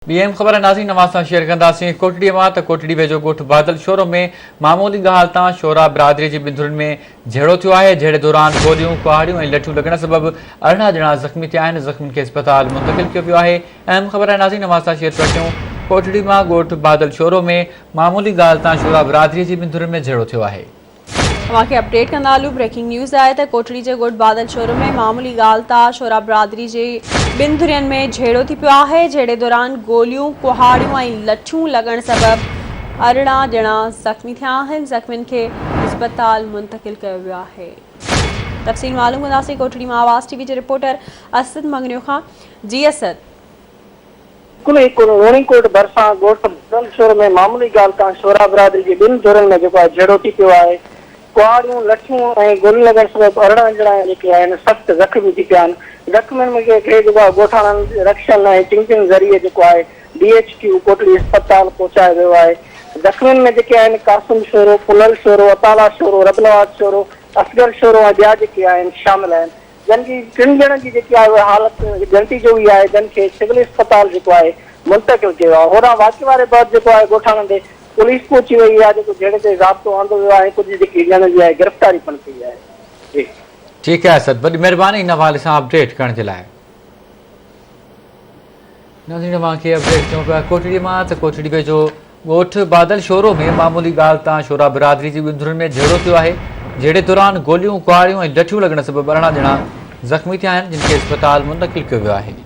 ٻي اهم خبر ناظرين اوهان سان شيئر ڪنداسين ڪوٽڙي مان ته ڪوٽڙي ويجهو ڳوٺ بادل شورو ۾ معمولي ڳالهه تان شورا برادري جي ٻن ڌرين ۾ جهيڙو ٿيو آهي جهيڙي دوران گوليون ڪهاڙيون ۽ لٺيون لڳڻ سبب 18 ڄڻا زخمي ٿيا آهن زخمين کي اسپتال منتقل ڪيو ويو آهي اهم خبر ناظرين اوهان سان شيئر پيا ڪيون ڪوٽڙي مان ڳوٺ بادل شورو ۾ معمولي ڳالهه تان شورا برادري جي ٻن ڌرين ۾ جهيڙو ٿيو آهي. اوهان کي اپڊيٽ ڪندا هلون بريڪنگ نيوز آهي ته ڪوٽڙي جي ڳوٺ بادل شورو ۾ معمولي ڳالهه تان شورا برادري جي ٻن ڌرين ۾ جهيڙو ٿي پيو آهي جهيڙي دوران گوليون ڪهاڙيون ۽ لٺيون لڳڻ سبب 18 ڄڻا زخمي ٿيا آهن زخمين کي اسپتال منتقل ڪيو ويو آهي تفصيل معلوم ڪنداسين ڪوٽڙي مان آواز ٽي وي جي رپورٽر اسد مڱريو کان جي اسد. ڪل هڪ لوڻي ڪوٽ ڀرسان ڳوٺ بدلشور ۾ معمولي ڳالهه تان شورا برادري جي ٻن ڌرين ۾ جيڪو آهي جهيڙو ٿي پيو آهي. ڪهاڙيون، لٺيون ۽ گوليون لڳڻ سبب 18 ڄڻا جيڪي آهن سخت زخمي ٿي پيا آهن. زخمين ۾ کي جيڪو آهي ڳوٺاڻن رڪشن ۽ چنگچين ذريعي جيڪو آهي ڊي ايڇ ڪيو ڪوٽڙي اسپتال پهچايو ويو آهي. زخمين ۾ جيڪي آهن قاسم شورو، پنهل شورو، عطاالله شورو، ربنواز شورو، اصغر شورو ۽ ٻيا جيڪي آهن شامل آهن. جن جي ٽن ڄڻن جي جيڪي آهي اها حالت ڳڻتي جوڳي آهي جن کي سول اسپتال جيڪو آهي منتقل ڪيو آهي هوڏانهن واقعي واري بعد جيڪو آهي ڳوٺاڻن تي پوليس پهچي وئي آهي جيڪو جهيڙي تي ضابطو آندو ويو آهي ۽ ڪجهه جيڪي ڄڻن جي آهي گرفتاري پڻ ٿي آهي جي. ٺيڪ آهي اسد وڏي مهرباني ان حوالي سان اپڊيٽ ڪرڻ جي لاء. ناظرين اوهان کي اپڊيٽ ڪيون پيا ڪوٽڙي مان ته ڪوٽڙي ويجهو ڳوٺ بادل شورو ۾ معمولي ڳالهه تان شورا برادري جي ٻن ڌرين ۾ جهيڙو ٿيو آهي جهيڙي دوران گوليون ڪهاڙيون ۽ لٺيون لڳڻ سبب 18 ڄڻا زخمي ٿيا آهن جن کي اسپتال منتقل ڪيو ويو آهي.